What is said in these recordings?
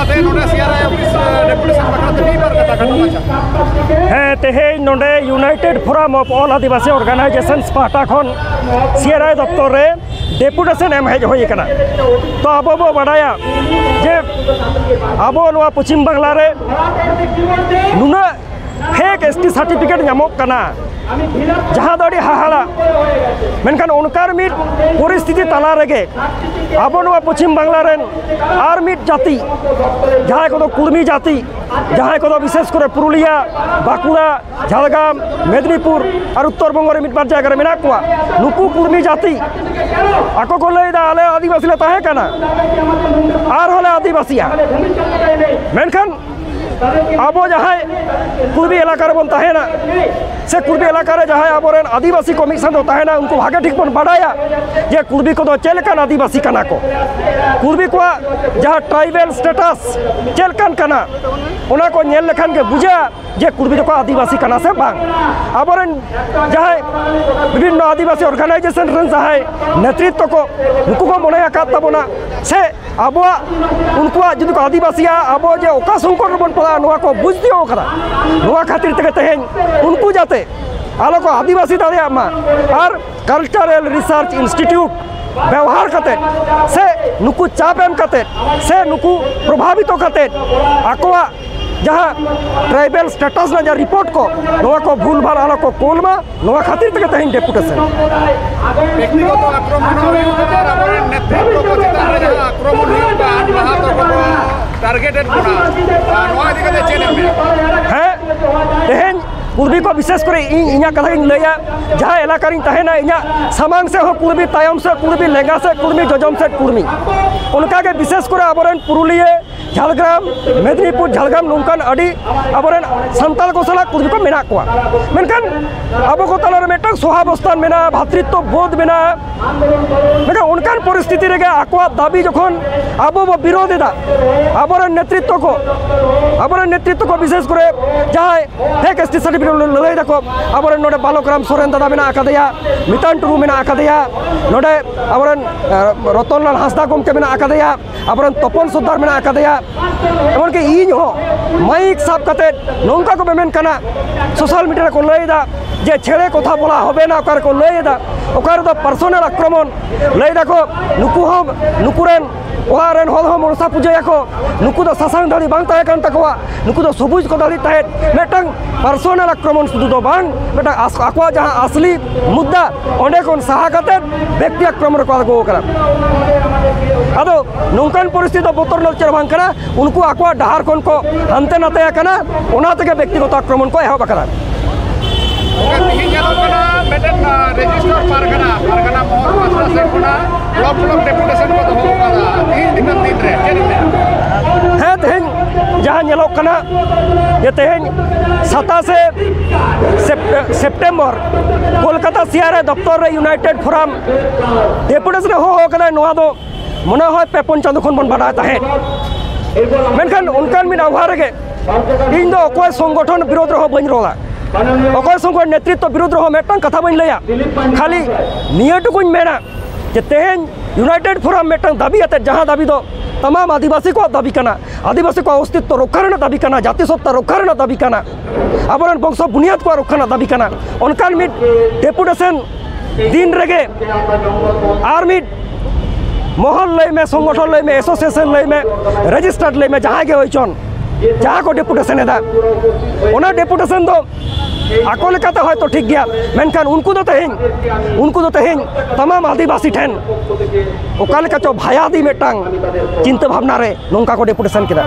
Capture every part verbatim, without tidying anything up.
ᱛᱮ ᱱᱚᱰᱮ ᱥᱤ ᱟᱨ ᱟᱭ office deputation ᱵᱟᱠᱷᱨᱟ ᱛᱮ ᱢᱤᱫ ᱵᱟᱨ ᱠᱟᱛᱷᱟ ᱠᱷᱟᱴᱚ ᱢᱟᱪᱷᱟ᱾ ᱦᱮᱸ, ᱛᱮᱦᱮᱧ ᱱᱚᱰᱮ United Forum of All Adivasi Organizations ᱯᱟᱦᱴᱟ ᱠᱷᱚᱱ ᱥᱤ ᱟᱨ ᱟᱭ ᱫᱚᱯᱛᱚᱨ ᱨᱮ ᱰᱮᱯᱩᱴᱮᱥᱚᱱ ᱮᱢ ᱦᱮᱡ ᱦᱩᱭ ᱟᱠᱟᱱᱟ᱾ ᱛᱚ ᱟᱵᱚ ᱵᱚ ᱵᱟᱰᱟᱭᱟ ᱡᱮ ᱟᱵᱚ ᱱᱚᱣᱟ ᱯᱚᱪᱷᱤᱢ ᱵᱟᱝᱞᱟ ᱨᱮ ᱱᱩᱱᱟᱹᱜ ᱯᱷᱮᱠ ᱮᱥ ᱴᱤ ᱥᱟᱨᱴᱤᱯᱷᱤᱠᱮᱴ ᱧᱟᱢᱚᱜ ᱠᱟᱱᱟ, ᱡᱟᱦᱟᱸ ᱫᱚ ᱟᱹᱰᱤ ᱦᱟᱦᱟᱲᱟ᱾ ᱢᱮᱱᱠᱷᱟᱱ ᱚᱱᱠᱟᱱ ᱢᱤᱫ ᱯᱚᱨᱤᱥᱛᱷᱤᱛᱤ ᱛᱟᱞᱟ ᱨᱮᱜᱮ ᱟᱵᱚ ᱱᱚᱣᱟ ᱯᱚᱪᱷᱤᱢ ᱵᱟᱝᱞᱟ ᱨᱮᱱ ᱟᱨ ᱢᱤᱫ ᱡᱟᱹᱛᱤ, ᱡᱟᱦᱟᱸᱭ ᱠᱚᱫᱚ ᱠᱩᱲᱢᱤ ᱡᱟᱹᱛᱤ, ᱡᱟᱦᱟᱸᱭ ᱠᱚᱫᱚ ᱵᱤᱥᱮᱥ ᱠᱚᱨᱮ ᱯᱩᱨᱩᱞᱤᱭᱟ, ᱵᱟᱸᱠᱩᱲᱟ, ᱡᱷᱟᱲᱜᱨᱟᱢ, ᱢᱮᱫᱽᱱᱤᱯᱩᱨ ᱟᱨ ᱩᱛᱛᱚᱨ ᱵᱚᱝᱜᱚ ᱨᱮ ᱢᱤᱫ ᱵᱟᱨ ᱡᱟᱭᱜᱟ ᱨᱮ ᱢᱮᱱᱟᱜ ᱠᱚᱣᱟ, ᱱᱩᱠᱩ ᱠᱩᱲᱢᱤ ᱡᱟᱹᱛᱤ ᱟᱠᱚ ᱠᱚ ᱞᱟᱹᱭᱫᱟ, "ᱟᱞᱮ ᱟᱹᱫᱤᱵᱟᱹᱥᱤ ᱞᱮ ᱛᱟᱦᱮᱸ ᱠᱟᱱᱟ, ᱟᱨᱦᱚᱸ ᱞᱮ ᱟᱹᱫᱤᱵᱟᱹᱥᱤᱜᱼᱟ᱾" ᱢᱮᱱᱠᱷᱟᱱ ᱟᱵᱚ ᱡᱟᱦᱟᱸᱭ ᱠᱩᱲᱢᱤ ᱮᱞᱟᱠᱟ ᱨᱮᱵᱚᱱ ᱛᱟᱦᱮᱱᱟ, ᱥᱮ ᱠᱩᱲᱢᱤ ᱮᱞᱟᱠᱟ ᱨᱮ ᱡᱟᱦᱟᱸᱭ ᱟᱵᱚᱨᱮᱱ ᱟᱹᱫᱤᱵᱟᱹᱥᱤ ᱠᱚ ᱢᱤᱫ ᱥᱟᱶ ᱛᱮ ᱛᱟᱦᱮᱱᱟ, ᱩᱱᱠᱩ ᱵᱷᱟᱜᱮ ᱴᱷᱤᱠ ᱵᱚᱱ ᱵᱟᱰᱟᱭᱟ ᱡᱮ ᱠᱩᱲᱢᱤ ᱠᱚᱫᱚ ᱪᱮᱫ ᱞᱮᱠᱟᱱ ᱟᱹᱫᱤᱵᱟᱹᱥᱤ ᱠᱟᱱᱟ ᱠᱚ᱾ ᱠᱩᱲᱢᱤ ᱠᱚᱣᱟᱜ ᱡᱟᱦᱟᱸ ᱴᱨᱟᱭᱵᱟᱞ ᱥᱴᱮᱴᱟᱥ ᱪᱮᱫ ᱞᱮᱠᱟᱱ ᱠᱟᱱᱟ, ᱚᱱᱟ ᱠᱚ ᱧᱮᱞ ᱞᱮᱠᱷᱟᱱ ᱜᱮ ᱵᱩᱡᱷᱟᱹᱜᱼᱟ ᱡᱮ ᱠᱩᱲᱢᱤ ᱫᱚᱠᱚ ᱟᱹᱫᱤᱵᱟᱹᱥᱤ ᱠᱟᱱᱟ ᱥᱮ ᱵᱟᱝ᱾ ᱟᱵᱚᱨᱮᱱ ᱡᱟᱦᱟᱸᱭ ᱵᱤᱵᱷᱤᱱᱱᱚ ᱟᱹᱫᱤᱵᱟᱹᱥᱤ ᱚᱨᱜᱟᱱᱟᱭᱡᱮᱥᱚᱱ ᱨᱮᱱ ᱡᱟᱦᱟᱸᱭ ᱱᱮᱛᱨᱤᱛᱛᱚ ᱠᱚ, ᱩᱱᱠᱩ ᱠᱚ ᱢᱚᱱᱮ ᱟᱠᱟᱫ ᱛᱟᱵᱚᱱᱟ ᱥᱮ ᱟᱵᱚᱣᱟᱜ, ᱩᱱᱠᱩᱣᱟᱜ ᱡᱩᱫᱤ ᱠᱚ ᱟᱹᱫᱤᱵᱟᱹᱥᱤᱭᱟ, ᱟᱵᱚ ᱡᱮ ᱚᱠᱟ ᱥᱚᱝᱠᱚᱴ ᱨᱮᱵᱚᱱ ᱯᱟᱲᱟᱜᱼᱟ, ᱱᱚᱣᱟ ᱠᱚ ᱵᱩᱡᱽ ᱛᱤᱭᱳᱜ ᱠᱟᱫᱟ᱾ ᱱᱚᱣᱟ ᱠᱷᱟᱹᱛᱤᱨ ᱛᱮᱜᱮ ᱛᱮᱦᱮᱧ ᱩᱱᱠᱩ ᱡᱟᱛᱮ ᱟᱞᱚ ᱠᱚ ᱟᱹᱫᱤᱵᱟᱹᱥᱤ ᱫᱟᱲᱮᱭᱟᱜ ᱢᱟ, ᱟᱨ ᱠᱟᱞᱪᱟᱨᱟᱞ ᱨᱤᱥᱟᱨᱪ ᱤᱱᱥᱴᱤᱴᱤᱭᱩᱴ ᱵᱮᱣᱦᱟᱨ ᱠᱟᱛᱮ ᱥᱮ ᱱᱩᱠᱩ ᱪᱟᱯ ᱮᱢ ᱠᱟᱛᱮ ᱥᱮ ᱱᱩᱠᱩ ᱯᱨᱚᱵᱷᱟᱵᱤᱛᱚ ᱠᱟᱛᱮ ᱟᱠᱚᱣᱟᱜ ᱡᱟᱦᱟᱸ ᱴᱨᱟᱭᱵᱟᱞ ᱥᱴᱮᱴᱟᱥ ᱨᱮᱱᱟᱜ ᱡᱟᱦᱟᱸ ᱨᱤᱯᱳᱨᱴ ᱠᱚ, ᱱᱚᱣᱟ ᱠᱚ ᱵᱷᱩᱞ ᱵᱷᱟᱞ ᱟᱞᱚ ᱠᱚ ᱠᱳᱞ ᱢᱟ, ᱱᱚᱣᱟ ᱠᱷᱟᱹᱛᱤᱨ ᱛᱮᱜᱮ ᱛᱮᱦᱮᱧ ᱰᱮᱯᱩᱴᱮᱥᱚᱱ᱾ ᱵᱮᱠᱛᱤᱜᱚᱛᱚ ᱟᱠᱨᱚᱢᱚᱱ ᱦᱚᱸ ᱦᱩᱭᱩᱜ ᱠᱟᱱᱟ ᱟᱨ ᱟᱵᱚᱨᱮᱱ ᱱᱮᱛᱨᱤᱛᱵ ᱠᱚ ᱪᱮᱛᱟᱱ ᱨᱮ ᱡᱟᱦᱟᱸ ᱟᱠᱨᱚᱢᱚᱱ ᱦᱩᱭᱩᱜ ᱠᱟᱱ, ᱱᱟᱦᱟᱜ ᱫᱚ ᱠᱚ ᱴᱟᱨᱜᱮᱴᱮᱰ ᱵᱚᱱᱟ᱾ ᱟᱨ ᱱᱚᱣᱟ ᱤᱫᱤ ᱠᱟᱛᱮ ᱪᱮᱫ ᱮᱢ ᱢᱮᱱᱟ? ᱦᱮᱸ, ᱛᱮᱦᱮᱧ ᱠᱩᱲᱢᱤ ᱠᱚ ᱵᱤᱥᱮᱥ ᱠᱚᱨᱮ ᱤᱧ ᱤᱧᱟᱹᱜ ᱠᱟᱛᱷᱟ ᱜᱤᱧ ᱞᱟᱹᱭᱟ, ᱡᱟᱦᱟᱸ ᱮᱞᱟᱠᱟ ᱨᱤᱧ ᱛᱟᱦᱮᱱᱟ, ᱤᱧᱟᱹᱜ ᱥᱟᱢᱟᱝ ᱥᱮᱫ ᱦᱚᱸ ᱠᱩᱲᱢᱤ, ᱛᱟᱭᱚᱢ ᱥᱮᱫ ᱠᱩᱲᱢᱤ, ᱞᱮᱸᱜᱟ ᱥᱮᱫ ᱠᱩᱲᱢᱤ, ᱡᱚᱡᱚᱢ ᱥᱮᱫ ᱠᱩᱲᱢᱤ᱾ ᱚᱱᱠᱟᱜᱮ ᱵᱤᱥᱮᱥ ᱠᱚᱨᱮ ᱟᱵᱚᱨᱮᱱ ᱯᱩᱨᱩᱞᱤᱭᱟᱹ, ᱡᱷᱟᱲᱜᱨᱟᱢ, ᱢᱮᱫᱽᱱᱤᱯᱩᱨ, ᱡᱷᱟᱲᱜᱨᱟᱢ ᱱᱚᱝᱠᱟᱱ ᱟᱹᱰᱤ ᱟᱵᱚᱨᱮᱱ ᱥᱟᱱᱛᱟᱲ ᱠᱚ ᱥᱟᱞᱟᱜ ᱠᱩᱲᱢᱤ ᱠᱚ ᱢᱮᱱᱟᱜ ᱠᱚᱣᱟ᱾ ᱢᱮᱱᱠᱷᱟᱱ ᱟᱵᱚ ᱠᱚ ᱛᱟᱞᱟᱨᱮ ᱢᱤᱫᱴᱟᱝ ᱥᱚᱦᱟᱵᱚᱥᱛᱷᱟᱱ ᱢᱮᱱᱟᱜᱼᱟ, ᱵᱷᱟᱛᱨᱤᱛᱛᱚ ᱵᱳᱫᱷ ᱢᱮᱱᱟᱜᱼᱟ᱾ ᱢᱮᱱᱠᱷᱟᱱ ᱚᱱᱠᱟᱱ ᱯᱚᱨᱤᱥᱛᱷᱤᱛᱤ ᱨᱮᱜᱮ ᱟᱠᱚᱣᱟᱜ ᱫᱟᱹᱵᱤ ᱡᱚᱠᱷᱚᱱ ᱟᱵᱚ ᱵᱚ ᱵᱤᱨᱳᱫᱷ ᱮᱫᱟ, ᱟᱵᱚᱨᱮᱱ ᱱᱮᱛᱨᱤᱛᱛᱚ ᱠᱚ, ᱟᱵᱚᱨᱮᱱ ᱱᱮᱛᱨᱤᱛᱛᱚ ᱠᱚ ᱵᱤᱥᱮᱥ ᱠᱚᱨᱮ ᱡᱟᱦᱟᱸᱭ ᱯᱷᱮᱠ ᱮᱥ ᱴᱤ ᱥᱟᱨᱴᱤᱯᱷᱤᱠᱮᱴ ᱞᱟᱹᱲᱦᱟᱹᱭ ᱫᱟᱠᱚ, ᱟᱵᱚᱨᱮᱱ ᱱᱚᱰᱮ ᱵᱟᱞᱚᱠ ᱨᱟᱢ ᱥᱚᱨᱮᱱ ᱫᱟᱫᱟ ᱢᱮᱱᱟᱜ ᱟᱠᱟᱫᱮᱭᱟ, ᱢᱤᱛᱟᱱ ᱴᱩᱰᱩ ᱢᱮᱱᱟᱜ ᱟᱠᱟᱫᱮᱭᱟ, ᱱᱚᱰᱮ ᱟᱵᱚᱨᱮᱱ, ᱮ, ᱨᱚᱛᱚᱱ ᱞᱟᱞ ᱦᱟᱸᱥᱫᱟ ᱜᱚᱢᱠᱮ ᱢᱮᱱᱟᱜ ᱟᱠᱟᱫᱮᱭᱟ, ᱟᱵᱚᱨᱮᱱ ᱛᱚᱯᱚᱱ ᱥᱚᱨᱫᱟᱨ ᱢᱮᱱᱟᱜ ᱟᱠᱟᱫᱮᱭᱟ, ᱮᱢᱚᱱᱠᱤ ᱤᱧ ᱦᱚᱸ ᱢᱟᱭᱤᱠ ᱥᱟᱵ ᱠᱟᱛᱮ ᱱᱚᱝᱠᱟ ᱠᱚ ᱢᱮᱢᱮᱱ ᱠᱟᱱᱟ, ᱥᱳᱥᱟᱞ ᱢᱤᱰᱤᱭᱟ ᱨᱮᱠᱚ ᱞᱟᱹᱭ ᱮᱫᱟ ᱡᱮ ᱪᱷᱮᱲᱮ ᱠᱚᱛᱷᱟ ᱵᱚᱞᱟ ᱦᱚᱵᱮ ᱱᱟ, ᱚᱠᱟ ᱨᱮᱠᱚ ᱞᱟᱹᱭ ᱮᱫᱟ, ᱚᱠᱟ ᱨᱮᱫᱚ ᱯᱟᱨᱥᱚᱱᱟᱞ ᱟᱠᱨᱚᱢᱚᱱ ᱞᱟᱹᱭ ᱫᱟᱠᱚ᱾ ᱱᱩᱠᱩ ᱦᱚᱸ, ᱱᱩᱠᱩ ᱨᱮᱱ ᱚᱲᱟᱜ ᱨᱮᱱ ᱦᱚᱲ ᱦᱚᱸ ᱢᱚᱱᱥᱟ ᱯᱩᱡᱟᱹᱭᱟᱠᱚ᱾ ᱱᱩᱠᱩ ᱫᱚ ᱥᱟᱥᱟᱝ ᱫᱟᱲᱤ ᱵᱟᱝ ᱛᱟᱦᱮᱸ ᱠᱟᱱ ᱛᱟᱠᱚᱣᱟ, ᱱᱩᱠᱩ ᱫᱚ ᱥᱚᱵᱩᱡ ᱠᱚ ᱫᱟᱲᱤ ᱛᱟᱦᱮᱸᱫ᱾ ᱢᱤᱫᱴᱟᱝ ᱯᱟᱨᱥᱚᱱᱟᱞ ᱟᱠᱨᱚᱢᱚᱱ ᱥᱩᱫᱷᱩ ᱫᱚ ᱵᱟᱝ, ᱢᱤᱫᱴᱟᱝ ᱟᱥ-, ᱟᱠᱚᱣᱟᱜ ᱡᱟᱦᱟᱸ ᱟᱥᱞᱤ ᱢᱩᱫᱽᱫᱟ, ᱚᱸᱰᱮ ᱠᱷᱚᱱ ᱥᱟᱦᱟ ᱠᱟᱛᱮ ᱵᱮᱠᱛᱤ ᱟᱠᱨᱚᱢᱚᱱ ᱨᱮᱠᱚ ᱟᱬᱜᱚ ᱟᱠᱟᱱᱟ᱾ ᱟᱫᱚ ᱱᱚᱝᱠᱟᱱ ᱯᱚᱨᱤᱥᱛᱷᱤᱛᱤ ᱫᱚ ᱵᱚᱛᱚᱨ ᱨᱮᱱᱟᱜ ᱪᱮᱫ ᱦᱚᱸ ᱵᱟᱝ ᱠᱟᱱᱟ᱾ ᱩᱱᱠᱩ ᱟᱠᱚᱣᱟᱜ ᱰᱟᱦᱟᱨ ᱠᱷᱚᱱ ᱠᱚ ᱦᱟᱱᱛᱮ ᱱᱟᱛᱮ ᱟᱠᱟᱱᱟ, ᱚᱱᱟ ᱛᱮᱜᱮ ᱵᱮᱠᱛᱤᱜᱚᱛᱚ ᱟᱠᱨᱚᱢᱚᱱ ᱠᱚ ᱮᱦᱚᱵ ᱟᱠᱟᱱᱟ᱾ ᱜᱚᱝᱠᱮ, ᱛᱮᱦᱮᱧ ᱧᱮᱞᱚᱜ ᱠᱟᱱᱟ ᱢᱤᱫᱴᱮᱱ, ᱟ, ᱨᱮᱡᱤᱥᱴᱟᱨ ᱯᱟᱨᱜᱟᱱᱟ, ᱯᱟᱨᱜᱟᱱᱟ ᱢᱚᱦᱚᱞ ᱯᱟᱥᱱᱟ ᱥᱮᱫ ᱠᱷᱚᱱᱟᱜ ᱵᱞᱚᱠ ᱵᱞᱚᱠ ᱰᱮᱯᱩᱴᱮᱥᱚᱱ ᱠᱚ ᱫᱚᱦᱚ ᱟᱠᱟᱫᱟ᱾ ᱛᱮᱦᱮᱧ ᱛᱤᱱᱟᱹᱜ ᱫᱤᱱ ᱨᱮ ᱪᱮᱫ ᱮᱢ ᱢᱮᱱᱟ? ᱦᱮᱸ, ᱛᱮᱦᱮᱧ ᱡᱟᱦᱟᱸ ᱧᱮᱞᱚᱜ ᱠᱟᱱᱟ ᱡᱮ ᱛᱮᱦᱮᱧ ᱥᱟᱛᱟᱥᱮ ᱥᱮᱯ-, ᱥᱮᱯᱴᱮᱢᱵᱚᱨ ᱠᱳᱞᱠᱟᱛᱟ ᱥᱤ ᱟᱨ ᱟᱭ ᱫᱚᱯᱛᱚᱨ ᱨᱮ ᱤᱭᱩᱱᱟᱭᱴᱮᱰ ᱯᱷᱳᱨᱟᱢ ᱰᱮᱯᱩᱴᱮᱥᱚᱱ ᱮ ᱦᱚᱦᱚ ᱟᱠᱟᱫᱟ᱾ ᱱᱚᱣᱟ ᱫᱚ ᱢᱚᱱᱮ ᱦᱚᱭ ᱯᱮ ᱯᱩᱱ ᱪᱟᱸᱫᱳ ᱠᱷᱚᱱ ᱵᱚᱱ ᱵᱟᱰᱟᱭ ᱛᱟᱦᱮᱸᱫ᱾ ᱢᱮᱱᱠᱷᱟᱱ ᱚᱱᱠᱟᱱ ᱢᱤᱫ ᱟᱵᱷᱟ ᱨᱮᱜᱮ ᱤᱧ ᱫᱚ ᱚᱠᱚᱭ ᱥᱚᱝᱜᱚᱴᱷᱚᱱ ᱵᱤᱨᱳᱫᱷ ᱨᱮᱦᱚᱸ ᱵᱟᱹᱧ ᱨᱚᱲᱟ, ᱚᱠᱚᱭ ᱥᱚᱝᱜᱚᱴᱷᱚᱱ ᱱᱮᱛᱨᱤᱛᱵ ᱵᱤᱨᱳᱫᱷ ᱨᱮᱦᱚᱸ ᱢᱤᱫᱴᱟᱝ ᱠᱟᱛᱷᱟ ᱵᱟᱹᱧ ᱞᱟᱹᱭᱟ᱾ ᱠᱷᱟᱹᱞᱤ ᱱᱤᱭᱟᱹ ᱴᱩᱠᱩᱧ ᱢᱮᱱᱟ ᱡᱮ ᱛᱮᱦᱮᱧ ᱤᱭᱩᱱᱟᱭᱴᱮᱰ ᱯᱷᱳᱨᱟᱢ ᱢᱤᱫᱴᱟᱝ ᱫᱟᱹᱵᱤ ᱟᱛᱮᱫ, ᱡᱟᱦᱟᱸ ᱫᱟᱹᱵᱤ ᱫᱚ ᱛᱟᱢᱟᱢ ᱟᱹᱫᱤᱵᱟᱹᱥᱤ ᱠᱚᱣᱟᱜ ᱫᱟᱹᱵᱤ ᱠᱟᱱᱟ, ᱟᱹᱫᱤᱵᱟᱹᱥᱤ ᱠᱚᱣᱟᱜ ᱚᱥᱛᱤᱛᱛᱚ ᱨᱚᱠᱠᱷᱟ ᱨᱮᱱᱟᱜ ᱫᱟᱹᱵᱤ ᱠᱟᱱᱟ, ᱡᱟᱹᱛᱤ ᱥᱚᱛᱛᱟ ᱨᱚᱠᱠᱷᱟ ᱨᱮᱱᱟᱜ ᱫᱟᱹᱵᱤ ᱠᱟᱱᱟ, ᱟᱵᱚᱨᱮᱱ ᱵᱚᱝᱥᱚ ᱵᱩᱱᱤᱭᱟᱹᱫ ᱠᱚᱣᱟᱜ ᱨᱚᱠᱠᱷᱟ ᱨᱮᱱᱟᱜ ᱫᱟᱹᱵᱤ ᱠᱟᱱᱟ, ᱚᱱᱠᱟᱱ ᱢᱤᱫ ᱰᱮᱯᱩᱴᱮᱥᱚᱱ ᱫᱤᱱ ᱨᱮᱜᱮ ᱟᱨ ᱢᱤᱫ ᱢᱚᱦᱚᱞ ᱞᱟᱹᱭ ᱢᱮ, ᱥᱚᱝᱜᱚᱴᱷᱚᱱ ᱞᱟᱹᱭ ᱢᱮ, ᱮᱥᱳᱥᱤᱭᱮᱥᱚᱱ ᱞᱟᱹᱭ ᱢᱮ, ᱨᱮᱡᱤᱥᱴᱟᱨᱰ ᱞᱟᱹᱭ ᱢᱮ, ᱡᱟᱦᱟᱸᱭ ᱜᱮ ᱦᱩᱭ ᱪᱚᱱ, ᱡᱟᱦᱟᱸ ᱠᱚ ᱰᱮᱯᱩᱴᱮᱥᱚᱱ ᱮᱫᱟ, ᱚᱱᱟ ᱰᱮᱯᱩᱴᱮᱥᱚᱱ ᱫᱚ ᱟᱠᱚ ᱞᱮᱠᱟᱛᱮ ᱦᱚᱭᱛᱚ ᱴᱷᱤᱠ ᱜᱮᱭᱟ, ᱢᱮᱱᱠᱷᱟᱱ ᱩᱱᱠᱩ ᱫᱚ ᱛᱮᱦᱮᱧ, ᱩᱱᱠᱩ ᱫᱚ ᱛᱮᱦᱮᱧ ᱛᱟᱢᱟᱢ ᱟᱹᱫᱤᱵᱟᱹᱥᱤ ᱴᱷᱮᱱ ᱚᱠᱟ ᱞᱮᱠᱟ ᱪᱚ ᱵᱷᱟᱭᱟᱫᱤ ᱢᱤᱫᱴᱟᱝ ᱪᱤᱱᱛᱟᱹ ᱵᱷᱟᱵᱽᱱᱟ ᱨᱮ ᱱᱚᱝᱠᱟ ᱠᱚ ᱰᱮᱯᱩᱴᱮᱥᱚᱱ ᱠᱮᱫᱟ᱾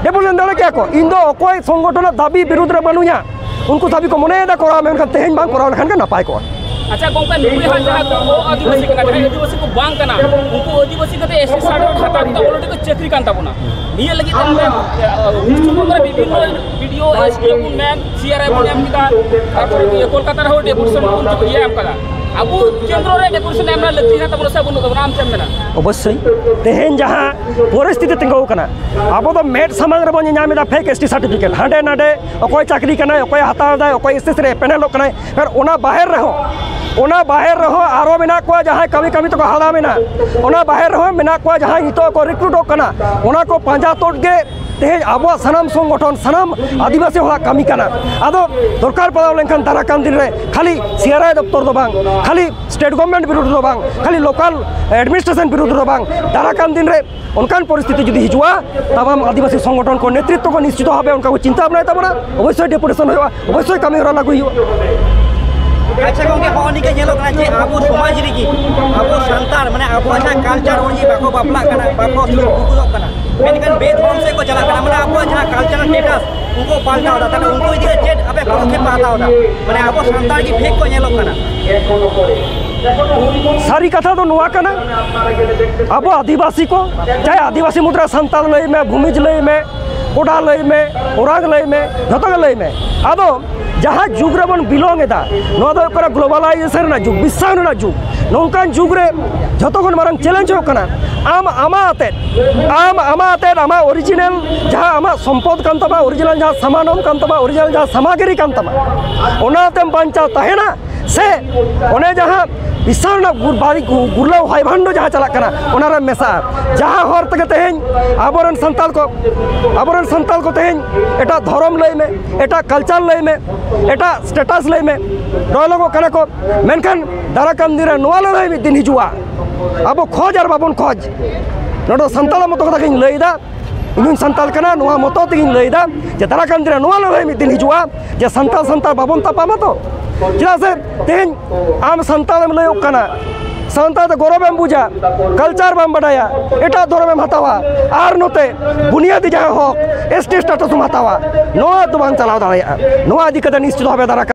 ᱰᱮᱯᱩᱴᱮᱥᱚᱱ ᱫᱟᱲᱮ ᱠᱮᱭᱟ ᱠᱚ, ᱤᱧ ᱫᱚ ᱚᱠᱚᱭ ᱥᱚᱝᱜᱚᱴᱷᱚᱱᱟᱜ ᱫᱟᱹᱵᱤ ᱵᱤᱨᱩᱫᱽ ᱨᱮ ᱵᱟᱹᱱᱩᱧᱟ, ᱩᱱᱠᱩ ᱫᱟᱹᱵᱤ ᱠᱚ ᱢᱚᱱᱮᱭᱮᱫᱟ ᱠᱚᱨᱟᱣ, ᱢᱮᱱᱠᱷᱟᱱ ᱛᱮᱦᱮᱧ ᱵᱟᱝ ᱠᱚᱨᱟᱣ ᱞᱮᱠᱷᱟᱱ ᱜᱮ ᱱᱟᱯᱟᱭ ᱠᱚᱜᱼᱟ᱾ ᱟᱪᱪᱷᱟ ᱜᱚᱝᱠᱮ, ᱱᱩᱠᱩ ᱦᱟᱸᱜ ᱡᱟᱦᱟᱸ ᱠᱚ ᱟᱹᱫᱤᱵᱟᱹᱥᱤ ᱠᱟᱱᱟ, ᱡᱟᱦᱟᱸᱭ ᱟᱹᱫᱤᱵᱟᱹᱥᱤ ᱠᱚ ᱵᱟᱝ ᱠᱟᱱᱟ, ᱩᱱᱠᱩ ᱟᱹᱫᱤᱵᱟᱹᱥᱤ ᱠᱟᱛᱮ ᱮᱥ ᱴᱤ ᱥᱟᱨᱴᱤᱯᱷᱤᱠᱮᱴ ᱦᱟᱛᱟᱣ ᱠᱟᱛᱮ already ᱠᱚ ᱪᱟᱹᱠᱨᱤ ᱠᱟᱱ ᱛᱟᱵᱚᱱᱟ᱾ ᱱᱤᱭᱟᱹ ᱞᱟᱹᱜᱤᱫ ᱛᱮ ᱱᱚᱰᱮ, ᱟᱸ, ᱯᱚᱥᱪᱤᱢ ᱵᱚᱝᱜᱚ ᱨᱮ ᱵᱤᱵᱷᱤᱱᱱᱚ ᱵᱤ ᱰᱤ ᱳ, ᱮᱥ ᱰᱤ ᱳ ᱵᱚᱱ ᱢᱮᱱ, ᱥᱤ ᱟᱨ ᱟᱭ ᱵᱚᱱ ᱮᱢ ᱠᱮᱫᱟ, ᱛᱟᱨᱯᱚᱨᱮ ᱱᱤᱭᱟᱹ ᱠᱳᱞᱠᱟᱛᱟ ᱨᱮᱦᱚᱸ ᱰᱮᱯᱩᱴᱮᱥᱚᱱ ᱵᱚᱱ ᱤᱭᱟᱹ ᱮᱢ ᱠᱟᱫᱟ᱾ ᱟᱵᱚ ᱠᱮᱱᱫᱨᱚ ᱨᱮ ᱰᱮᱯᱩᱴᱮᱥᱚᱱ ᱮᱢ ᱨᱮᱱᱟᱜ ᱞᱟᱹᱠᱛᱤ ᱦᱮᱱᱟᱜ ᱛᱟᱵᱚᱱᱟ ᱥᱮ ᱵᱟᱹᱱᱩᱜ ᱛᱟᱵᱚᱱᱟ? ᱟᱢ ᱪᱮᱫ ᱮᱢ ᱢᱮᱱᱟ? ᱚᱵᱚᱥᱥᱳᱭ᱾ ᱛᱮᱦᱮᱧ ᱡᱟᱦᱟᱸ ᱯᱚᱨᱤᱥᱛᱷᱤᱛᱤ ᱛᱤᱸᱜᱩ ᱟᱠᱟᱱᱟ, ᱟᱵᱚ ᱫᱚ ᱢᱮᱫ ᱥᱟᱢᱟᱝ ᱨᱮᱵᱚᱱ ᱧᱮᱧᱟᱢ ᱮᱫᱟ ᱯᱷᱮᱠ ᱮᱥ ᱴᱤ ᱥᱟᱨᱴᱤᱯᱷᱤᱠᱮᱴ᱾ ᱦᱟᱸᱰᱮ ᱱᱟᱰᱮ ᱚᱠᱚᱭ ᱪᱟᱹᱠᱨᱤ ᱠᱟᱱᱟᱭ, ᱚᱠᱚᱭ ᱦᱟᱛᱟᱣ ᱮᱫᱟᱭ, ᱚᱠᱚᱭ ᱮᱥ ᱮᱥ ᱥᱤ ᱨᱮ ᱯᱮᱱᱮᱞᱚᱜ ᱠᱟᱱᱟᱭ᱾ ᱟᱨ ᱚᱱᱟ ᱵᱟᱦᱮᱨ ᱨᱮᱦᱚᱸ, ᱚᱱᱟ ᱵᱟᱦᱮᱨ ᱨᱮᱦᱚᱸ ᱟᱨᱚ ᱢᱮᱱᱟᱜ ᱠᱚᱣᱟ ᱡᱟᱦᱟᱸᱭ ᱠᱟᱹᱢᱤ ᱠᱟᱹᱢᱤ ᱛᱮᱠᱚ ᱦᱟᱲᱟᱢ ᱮᱱᱟ᱾ ᱚᱱᱟ ᱵᱟᱦᱮᱨ ᱨᱮᱦᱚᱸ ᱢᱮᱱᱟᱜ ᱠᱚᱣᱟ ᱡᱟᱦᱟᱸᱭ ᱱᱤᱛᱚᱜ ᱠᱚ ᱨᱤᱠᱨᱩᱴᱚᱜ ᱠᱟᱱᱟ᱾ ᱚᱱᱟ ᱠᱚ ᱯᱟᱸᱡᱟ ᱛᱩᱫ ᱜᱮ ᱛᱮᱦᱮᱧ ᱟᱵᱚᱣᱟᱜ ᱥᱟᱱᱟᱢ ᱥᱚᱝᱜᱚᱴᱷᱚᱱ, ᱥᱟᱱᱟᱢ ᱟᱹᱫᱤᱵᱟᱹᱥᱤ ᱦᱚᱲᱟᱜ ᱠᱟᱹᱢᱤ ᱠᱟᱱᱟ᱾ ᱟᱫᱚ ᱫᱚᱨᱠᱟᱨ ᱯᱟᱲᱟᱣ ᱞᱮᱱᱠᱷᱟᱱ ᱫᱟᱨᱟ ᱠᱟᱱ ᱫᱤᱱ ᱨᱮ ᱠᱷᱟᱹᱞᱤ ᱥᱤ ᱟᱨ ᱟᱭ ᱫᱚᱯᱛᱚᱨ ᱫᱚ ᱵᱟᱝ, ᱠᱷᱟᱹᱞᱤ ᱥᱴᱮᱴ ᱜᱚᱵᱷᱚᱨᱱᱢᱮᱱᱴ ᱵᱤᱨᱩᱫᱷ ᱫᱚ ᱵᱟᱝ, ᱠᱷᱟᱹᱞᱤ ᱞᱳᱠᱟᱞ ᱮᱰᱢᱤᱱᱤᱥᱴᱨᱮᱥᱚᱱ ᱵᱤᱨᱩᱫᱷ ᱫᱚ ᱵᱟᱝ, ᱫᱟᱨᱟ ᱠᱟᱱ ᱫᱤᱱ ᱨᱮ ᱚᱱᱠᱟᱱ ᱯᱚᱨᱤᱥᱛᱷᱤᱛᱤ ᱡᱩᱫᱤ ᱦᱤᱡᱩᱜᱼᱟ, ᱛᱟᱢᱟᱢ ᱟᱹᱫᱤᱵᱟᱹᱥᱤ ᱥᱚᱝᱜᱚᱴᱷᱚᱱ ᱠᱚ ᱱᱮᱛᱨᱤᱛᱵ ᱠᱚ ᱱᱤᱥᱪᱤᱛ ᱵᱷᱟᱵᱮ ᱚᱱᱠᱟ ᱠᱚ ᱪᱤᱱᱛᱟᱹ ᱵᱷᱟᱵᱽᱱᱟᱭ ᱛᱟᱵᱚᱱᱟ, ᱚᱵᱚᱥᱥᱳᱭ ᱰᱮᱯᱩᱴᱮᱥᱚᱱ ᱦᱩᱭᱩᱜᱼᱟ, ᱚᱵᱚᱥᱥᱳᱭ ᱠᱟᱹᱢᱤ ᱦᱚᱨᱟ ᱞᱟᱹᱜᱩ ᱦᱩᱭᱩᱜᱼᱟ᱾ ᱟᱪᱪᱷᱟ ᱜᱚᱝᱠᱮ, ᱦᱚᱸᱜᱼᱚ ᱱᱤᱝᱠᱟᱹ ᱧᱮᱞᱚᱜ ᱠᱟᱱᱟ ᱡᱮ ᱟᱵᱚ ᱥᱚᱢᱟᱡᱽ ᱨᱮᱜᱮ ᱟᱵᱚ ᱥᱟᱱᱛᱟᱲ, ᱢᱟᱱᱮ, ᱟᱵᱚᱣᱟᱜ ᱡᱟᱦᱟᱸ ᱠᱟᱞᱪᱟᱨ ᱚᱱᱩᱡᱟᱭᱤ ᱵᱟᱠᱚ ᱵᱟᱯᱞᱟᱜ ᱠᱟᱱᱟ, ᱵᱟᱠᱚ ᱥᱩᱨ ᱥᱩᱯᱩᱨᱚᱜ ᱠᱟᱱᱟ, ᱢᱮᱱᱠᱷᱟᱱ ᱵᱮᱫᱷᱚᱨᱚᱢ ᱥᱮᱫ ᱠᱚ ᱪᱟᱞᱟᱜ ᱠᱟᱱᱟ, ᱢᱟᱱᱮ, ᱟᱵᱚᱣᱟᱜ ᱡᱟᱦᱟᱸ ᱠᱟᱞᱪᱟᱨᱟᱞ ᱥᱴᱮᱴᱟᱥ ᱩᱱᱠᱩ ᱯᱟᱞᱴᱟᱣ ᱮᱫᱟ᱾ ᱛᱟᱦᱞᱮ ᱩᱱᱠᱩ ᱤᱫᱤ ᱠᱟᱛᱮ ᱪᱮᱫ ᱟᱯᱮ ᱯᱚᱫᱚᱠᱷᱮᱯ ᱯᱮ ᱦᱟᱛᱟᱣ ᱮᱫᱟ? ᱢᱟᱱᱮ, ᱟᱵᱚ ᱥᱟᱱᱛᱟᱲ ᱜᱮ ᱯᱷᱮᱠ ᱠᱚ ᱧᱮᱞᱚᱜ ᱠᱟᱱᱟ᱾ ᱥᱟᱹᱨᱤ ᱠᱟᱛᱷᱟ ᱫᱚ ᱱᱚᱣᱟ ᱠᱟᱱᱟ, ᱟᱵᱚ ᱟᱹᱫᱤᱵᱟᱹᱥᱤ ᱠᱚ, ᱪᱟᱦᱮ ᱟᱹᱫᱤᱵᱟᱹᱥᱤ ᱢᱩᱫᱽᱨᱮ ᱥᱟᱱᱛᱟᱲ ᱞᱟᱹᱭ ᱢᱮ, ᱵᱷᱩᱢᱤᱡᱽ ᱞᱟᱹᱭ ᱢᱮ, ᱠᱚᱰᱟ ᱞᱟᱹᱭ ᱢᱮ, ᱳᱨᱟᱝ ᱞᱟᱹᱭ ᱢᱮ, ᱡᱷᱚᱛᱚ ᱜᱮ ᱞᱟᱹᱭ ᱢᱮ᱾ ᱟᱫᱚ ᱡᱟᱦᱟᱸ ᱡᱩᱜᱽ ᱨᱮᱵᱚᱱ ᱵᱤᱞᱚᱝ ᱮᱫᱟ, ᱱᱚᱣᱟ ᱫᱚ ᱦᱩᱭᱩᱜ ᱠᱟᱱᱟ ᱜᱞᱳᱵᱟᱞᱟᱭᱡᱮᱥᱚᱱ ᱨᱮᱱᱟᱜ ᱡᱩᱜᱽ, ᱵᱤᱥᱥᱟᱭᱚᱱ ᱨᱮᱱᱟᱜ ᱡᱩᱜᱽ᱾ ᱱᱚᱝᱠᱟᱱ ᱡᱩᱜᱽ ᱨᱮ ᱡᱷᱚᱛᱚ ᱠᱷᱚᱱ ᱢᱟᱨᱟᱝ ᱪᱮᱞᱮᱧᱡᱽ ᱦᱩᱭᱩᱜ ᱠᱟᱱᱟ, ᱟᱢ ᱟᱢᱟᱜ ᱟᱛᱮᱫ, ᱟᱢ ᱟᱢᱟᱜ ᱟᱛᱮᱫ, ᱟᱢᱟᱜ ᱚᱨᱤᱡᱤᱱᱟᱞ ᱡᱟᱦᱟᱸ ᱟᱢᱟᱜ ᱥᱚᱢᱯᱚᱫ ᱠᱟᱱ ᱛᱟᱢᱟ, ᱚᱨᱤᱡᱤᱱᱟᱞ ᱡᱟᱦᱟᱸ ᱥᱟᱢᱟᱱᱚᱢ ᱠᱟᱱ ᱛᱟᱢᱟ, ᱚᱨᱤᱡᱤᱱᱟᱞ ᱡᱟᱦᱟᱸ ᱥᱟᱢᱟᱜᱨᱤ ᱠᱟᱱ ᱛᱟᱢᱟ, ᱚᱱᱟ ᱛᱮᱢ ᱵᱟᱧᱪᱟᱣ ᱛᱟᱦᱮᱱᱟ, ᱥᱮ ᱚᱱᱮ ᱡᱟᱦᱟᱸ ᱵᱤᱥᱥᱟᱞ ᱨᱮᱱᱟᱜ ᱜᱩᱨ-, ᱵᱟᱹᱲᱤᱡ ᱜᱩ-, ᱜᱩᱨᱞᱟᱹᱣ ᱦᱚᱭ ᱵᱷᱟᱱᱰᱚ ᱡᱟᱦᱟᱸ ᱪᱟᱞᱟᱜ ᱠᱟᱱᱟ, ᱚᱱᱟ ᱨᱮᱢ ᱢᱮᱥᱟᱜᱼᱟ? ᱡᱟᱦᱟᱸ ᱦᱚᱨ ᱛᱮᱜᱮ ᱛᱮᱦᱮᱧ ᱟᱵᱚᱨᱮᱱ ᱥᱟᱱᱛᱟᱲ ᱠᱚ, ᱟᱵᱚᱨᱮᱱ ᱥᱟᱱᱛᱟᱲ ᱠᱚ ᱛᱮᱦᱮᱧ ᱮᱴᱟᱜ ᱫᱷᱚᱨᱚᱢ ᱞᱟᱹᱭ ᱢᱮ, ᱮᱴᱟᱜ ᱠᱟᱞᱪᱟᱨ ᱞᱟᱹᱭ ᱢᱮ, ᱮᱴᱟᱜ ᱥᱴᱮᱴᱟᱥ ᱞᱟᱹᱭ ᱢᱮ, ᱰᱚᱭᱞᱚᱜᱚᱜ ᱠᱟᱱᱟ ᱠᱚ᱾ ᱢᱮᱱᱠᱷᱟᱱ ᱫᱟᱨᱟ ᱠᱟᱱ ᱫᱤᱱ ᱨᱮ ᱱᱚᱣᱟ ᱞᱟᱹᱲᱦᱟᱹᱭ ᱢᱤᱫ ᱫᱤᱱ ᱦᱤᱡᱩᱜᱼᱟ᱾ ᱟᱵᱚ ᱠᱷᱚᱡᱽ ᱟᱨ ᱵᱟᱵᱚᱱ ᱠᱷᱚᱡᱽ, ᱱᱚᱰᱮ ᱥᱟᱱᱛᱟᱲᱟᱜ ᱢᱚᱛᱚ ᱠᱟᱛᱷᱟ ᱜᱤᱧ ᱞᱟᱹᱭ ᱮᱫᱟ, ᱤᱧ ᱦᱚᱸᱧ ᱥᱟᱱᱛᱟᱲ ᱠᱟᱱᱟ, ᱱᱚᱣᱟ ᱢᱚᱛᱚ ᱛᱮᱜᱤᱧ ᱞᱟᱹᱭ ᱮᱫᱟ ᱡᱮ ᱫᱟᱨᱟ ᱠᱟᱱ ᱫᱤᱱ ᱨᱮ ᱱᱚᱣᱟ ᱞᱟᱹᱲᱦᱟᱹᱭ ᱢᱤᱫ ᱫᱤᱱ ᱦᱤᱡᱩᱜᱼᱟ ᱡᱮ ᱥᱟᱱᱛᱟᱲ ᱥᱟᱱᱛᱟᱲ ᱵᱟᱵᱚᱱ ᱛᱟᱯᱟᱢᱟ ᱛᱚ᱾ ᱪᱮᱫᱟᱜ ᱥᱮ ᱛᱮᱦᱮᱧ ᱟᱢ ᱥᱟᱱᱛᱟᱲᱮᱢ ᱞᱟᱹᱭᱚᱜ ᱠᱟᱱᱟ, ᱥᱟᱱᱛᱟᱲ ᱛᱮ ᱜᱚᱨᱚᱵᱮᱢ ᱵᱩᱡᱟ, ᱠᱟᱞᱪᱟᱨ ᱵᱟᱢ ᱵᱟᱰᱟᱭᱟ, ᱮᱴᱟᱜ ᱫᱷᱚᱨᱚᱢᱮᱢ ᱦᱟᱛᱟᱣᱟ, ᱟᱨ ᱱᱚᱛᱮ ᱵᱩᱱᱤᱭᱟᱹᱫᱤ ᱡᱟᱦᱟᱸ ᱦᱚᱠ, ᱮᱥ ᱴᱤ ᱥᱴᱮᱴᱟᱥ ᱮᱢ ᱦᱟᱛᱟᱣᱟ, ᱱᱚᱣᱟ ᱫᱚ ᱵᱟᱝ ᱪᱟᱞᱟᱣ ᱫᱟᱲᱮᱭᱟᱜᱼᱟ᱾ ᱱᱚᱣᱟ ᱤᱫᱤ ᱠᱟᱛᱮ ᱱᱤᱥᱪᱤᱛ ᱵᱷᱟᱵᱮ ᱫᱟᱨᱟ